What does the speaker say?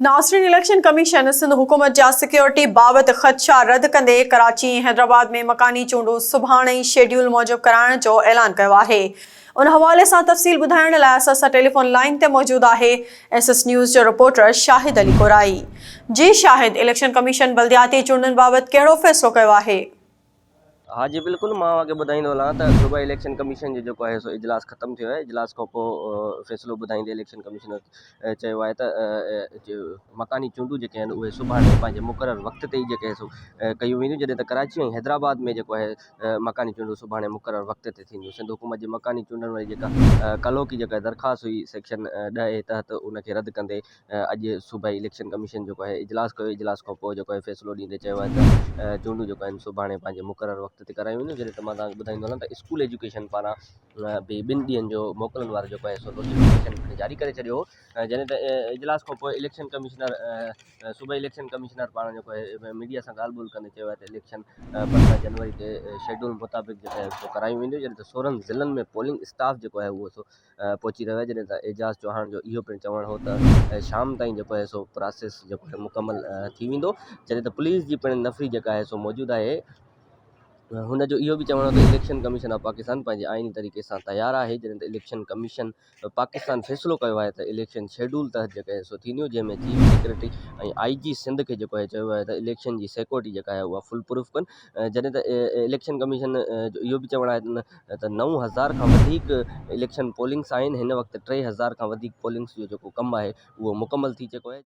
ناظرين election commission Sindh حڪومت جا سيڪيورٽي بابت خدشا رد ڪندي ڪراچي ۽ حيدرآباد ۾ مڪاني چونڊون سڀاڻي ئي شيڊيول موجب ڪرائڻ جو اعلان ڪيو آهي ان حوالي سان تفصيل ٻڌائڻ لاء اسان سان ٽيليفون لائين تي موجود آهي ايس ايس نيوز جو رپورٽر شاهد علي ڪورائي جي شاهد اليڪشن ڪميشن بلدياتي چونڊن بابت ڪهڙو فيصلو ڪيو آهي؟ ها جي بلڪل مان اوهان کي ٻڌائيندو هلان ته صوبائي اليڪشن ڪميشن جو جيڪو آهي سو اجلاس ختم ٿيو آهي اجلاس کان پوء فيصلو ٻڌائيندي اليڪشن ڪميشنر چيو آهي ته مڪاني چونڊون جيڪي آهن اهي سڀاڻي پنهنجي مقرر وقت تي ئي جيڪي آهي سو ڪيون وينديون جڏهن ته ڪراچي ۽ حيدرآباد ۾ جيڪو آهي مڪاني چونڊون سڀاڻي مقرر وقت تي ٿينديون سنڌ حڪومت جي مڪاني چونڊن واري جيڪا ڪلهوڪي جيڪا درخواست هئي سيڪشن ڏهه اي تحت ان کي رد ڪندي اڄ صوبائي اليڪشن ڪميشن جيڪو آهي اجلاس ڪيو اجلاس کان پوء جيڪو آهي فيصلو ڏيندي چيو آهي ته چونڊون جيڪو آهن سڀاڻي پنهنجي مقرر وقت تي ڪرايون وينديون جڏهن ته مان توهان کي ٻڌائيندو هلان ته اسڪول ايجوڪيشن پاران به ٻن ڏينهن جو موڪلن وارو جيڪو آهي سو نوٽيفڪيشن پڻ جاري ڪري ڇڏيو هو جڏهن ته اجلاس کان پوء اليڪشن ڪمشنر صوبائي اليڪشن ڪمشنر پاران جيڪو آهي ميڊيا سان ڳالهه ٻولهه ڪندي چيو آهي ته اليڪشن 15 جنوري تي شيڊول مطابق جيڪو آهي سو ڪرايون وينديون جڏهن ته 16 ضلعن ۾ پولنگ اسٽاف جيڪو آهي اهو سو پهچي رهيو آهي جڏهن ته اعجاز چوهاڻ جو اهو پڻ چوڻ هو ته شام تائين جيڪو آهي سو پراسيس جيڪو آهي مڪمل ٿي ويندو جڏهن ته پوليس جي پڻ نفري جيڪا آهي سو موجود آهي هن جو اهو به چوڻ هو ته اليڪشن ڪميشن آف پاڪستان پنهنجي آئيني طريقي سان تيار آهي جڏهن ته اليڪشن ڪميشن پاڪستان فيصلو ڪيو آهي ته اليڪشن شيڊول تحت جيڪا آهي سو ٿينديون جنهن ۾ چيف سيڪريٽري ۽ I جي سنڌ کي جيڪو آهي چيو ويو آهي ته اليڪشن جي سيڪيورٽي جيڪا آهي اها فل پروف ڪن جڏهن ته اليڪشن ڪميشن جو اهو به چوڻ آهي ته 9000 کان وڌيڪ اليڪشن پولنگس آهن هن وقت 3000 کان وڌيڪ پولنگس جو جيڪو ڪم آهي اهو مڪمل ٿي چڪو آهي.